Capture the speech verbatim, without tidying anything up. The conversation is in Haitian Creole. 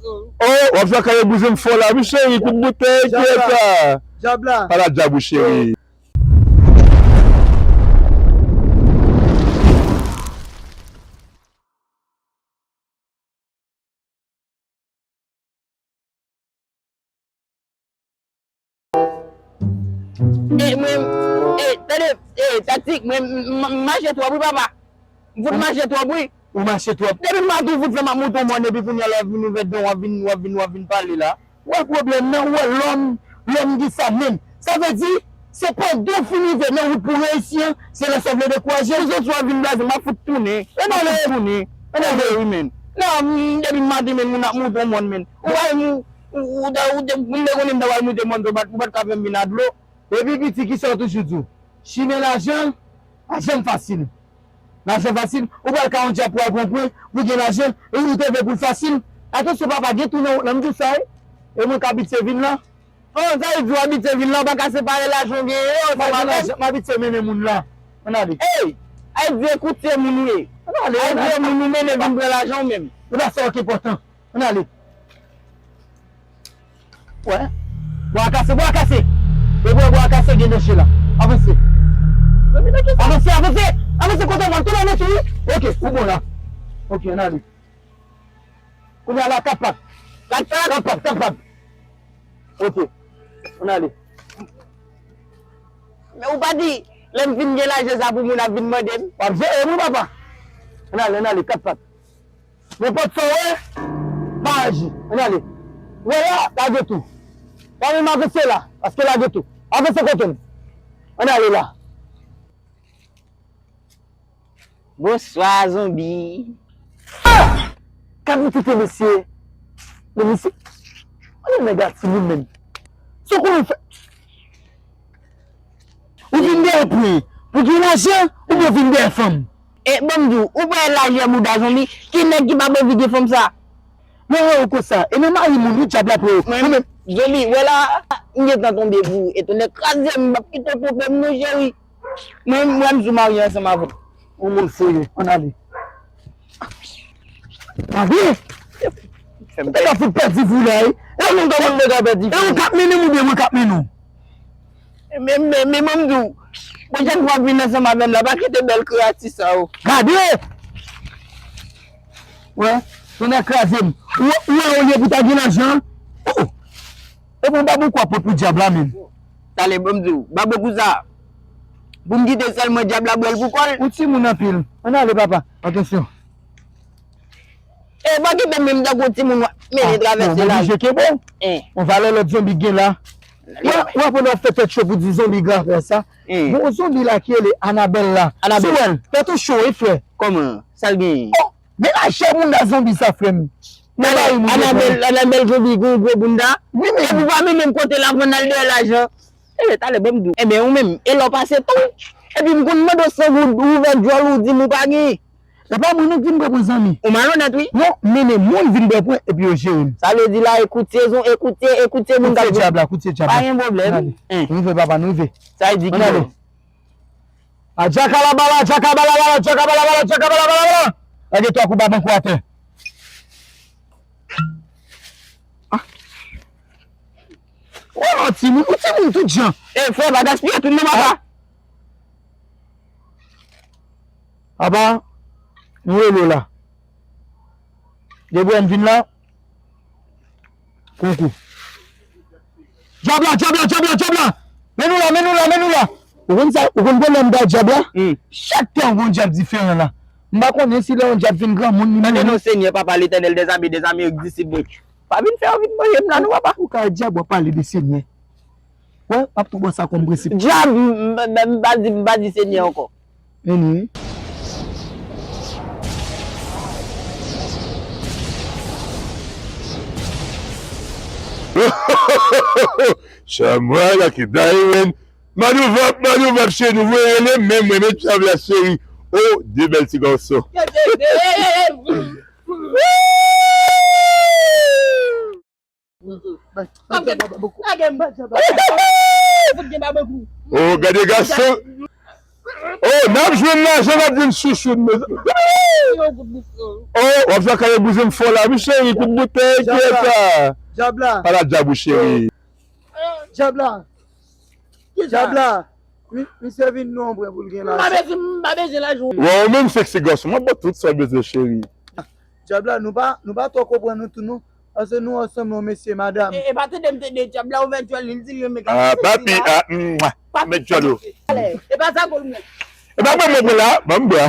Oh, w ap fè kare bouzen m fò la, wi cheri, kout boutèy, ki eta? Djab la. Pala djab ou cheri. E mwen, e, tande, e, taktik, mwen, m, m, m mache twòp wi papa. M fout mache twòp wi. Ou mache twòp. Depi maten ou fout fè m ap moute yon mòn epi kounye a lè w ap vin ouvè dan w ap vin, w ap vin, w ap vin pale la. Ou wè pwoblèm nan, ou wè lòm, lòm gen sa menm. Sa vle di, se pandan w fin rive nan wout pou w reyisi an, se lè sa w vle dekouraje. Ou soti w ap vin blaze, m ap fout tounen. M ap fout tounen. Ann ale wi menn. Non, m, depi maten menn, moun ap moute yon mòn menn. Ou pa, ou, ou, ou, ou te, m te konnen m ta pral moute mòn, ou pa t, ou pa t ka fè m vin a dlo. Epi piti, kisa w toujou di w? Chimen lajan pa janm fasil. Lajan fasil, ou pral ka yon djab pou al pran pwen, pou gen lajan, e ou te vle pou l fasil. Atansyon papa, gen tou nan wout lan, m di w sa wi. E mwen k abitye vin la. Oh, sa vle di w abitye vin la, w pa ka separe lajan w genyen yo, sa pa bon. M abitye mennen moun la. Ann ale. Ey! Ay di ekoute moun ou ye. Ann ale, ann ale. Ay di moun ou mennen vin pran lajan w menm. E pa sa w ki enpòtan. Ann ale. Wè. Bwa kase, bwa kase. E bwa, bwa kase gen danje la. Avanse. Avanse, avanse. Avanse kote w pral tounen nan tou wi. Ok, ou bon la. Ok, ann ale. Kounye a la, kat pat. Kat pat? Kat pat, kat pat. Ok. Ann ale. Men ou pa di, lè m fin gen lajan sa pou moun ap vin mande m. W ap jere wi papa. Ann ale, ann ale, kat pat. Nenpòt sa w wè, pa aji. Ann ale. Wè la, lage tou. Ou pa menm avanse la, paske lage tou. Avanse kote m. Ann ale la. Bonswa, zonbi. Ah! Gad yon tete mesye. Men mesye, gade nèg a timoun menm. Sa w konnen fè? Ou vin dèyè pwen pou gen lajan oubyen w vin dèyè fanm? E ban m di w, ou pa wè lajè bouda zonbi, ki nèg ki p ap anvi gen fanm sa? Mwen wè w konsa, e nan mari moun wi djab la pran w. Mwen menm, zonbi, wè la, m gentan tonbe pou ou, e tonnè kraze m, m p ap kite w twonpe m non cheri. Mwen, mwen m sou marye ansanm avè w. Yon moun serye, ann ale. Gade! Ou ta fout pèdi vou la wi. E ou menm kòman m te ka pèdi vou? E ou k ap mennen m oubyen mwen k ap mennen w? Men, men, men, men m di w, pwochèn fwa w vin ansanm avè m la, pa kite bèl kreyati sa yo. Gade! Wè, tonnè kraze m. Ou, ou wè olye pou ta gen lajan. Oh! Epi w pa bon kwa pot pou dyab la menm. Talè, ban m di w, ba bokou sa. Pou m kite sèl mwen dyab la bwè l pou kò l. Ou timoun anpil. Ann ale papa. Atansyon. E pa kite menm tankou timoun w ap mennen travèse lari. Oblije kenbe w. Yon valè lòt zonbi k gen la. Ou wè pandan w ap fè tèt cho pou di zonbi gran frè sa. Gon zonbi la ki rele Anabèl la. Anabèl. Si w wè l, tèt ou cho wi frè. Kòman? Sa l genyen? Oh! Men lajè bounda zonbi sa frè m. Nan mari moun yo. Anabèl, Anabèl zonbi gon gwo bounda. Wi men. Epi w pa menm kote l ap vann al dèyè lajan. Ebyen talè ban m di w. Ebyen ou menm, e lè w pase tou. Epi m konn mande w san goud, ou ouvè djòl ou di m ou pa gen. E pa mwen non k vin bwè pwen zanmi. Ou malonèt wi. Non, mennen moun vin bwè pwen epi yo jere m. Sa vle di la e koutye zon, e koutye, e koutye moun k ap. Koutye dyab la, koutye dyab la. Pa gen pwoblèm. Nou rive papa, nou rive. Sa vle di ki bò? A djaka la bala, djaka bala bala, djaka bala bala, djaka bala bala bala. Lage twa kou ba bank ou atè. Ah. Wè yon timoun, yon timoun tout jan. E frè, pa gaspiye tout non papa. Apa, nou rele w la. Depi w vin la, Konkou. Dyab la, dyab la, dyab la, dyab la! Men nou la, men nou la, men nou la! Ou konn sa, ou konn pwoblèm bay dyab la? Chak tan ou gon dyab diferan la. M pa konnen si lè yon dyab vin granmoun li mouri. Tande non Senyè, Papa Letènèl dèzame, dèzame yo k disip mwen. Pa vin fè yo vin manje m la non papa. Ou ka wè dyab w ap pale de Senyè. Wè, m ap tou ba w sa kòm prensip. Dyab, m, m, m, m pa di, m pa di Senyè ankò. Anyway. Shamwa Lucky Diamond. Manouvap, manouvap, cheri, nou voye rele, men mwen met dyab la, cheri. Oh, de bèl ti gason. Oh, gade gason. Oh, n ap jwenn lajan, n ap jwenn chouchou, mezanmi. Yo, kout boutèy. Oh, w ap jwe ak kale bouzen m fò la, wi cheri, kout boutèy, ki e sa? Dyab la. Pala dyab ou cheri. Dyab la. Dyab la. Mi-, misye vin nou anpwen pou l gen lajan. M pa bezwen, m pa bezwen lajan. Wè, ou menm seksi gason, mwen ba w tout sa w bezwen cheri. Dyab la, nou pa, nou pa twò konprann nou tou non. Paske nou ansanm yon mesye madanm. E, e pa tande m tande dyab la ouvè djòl li, li di li renmen gade. Ah, papi, ah, mwa. Papi, mèt djòl ou. E pa sa kou l mwen. E pa mwen mwen la, ban m bra.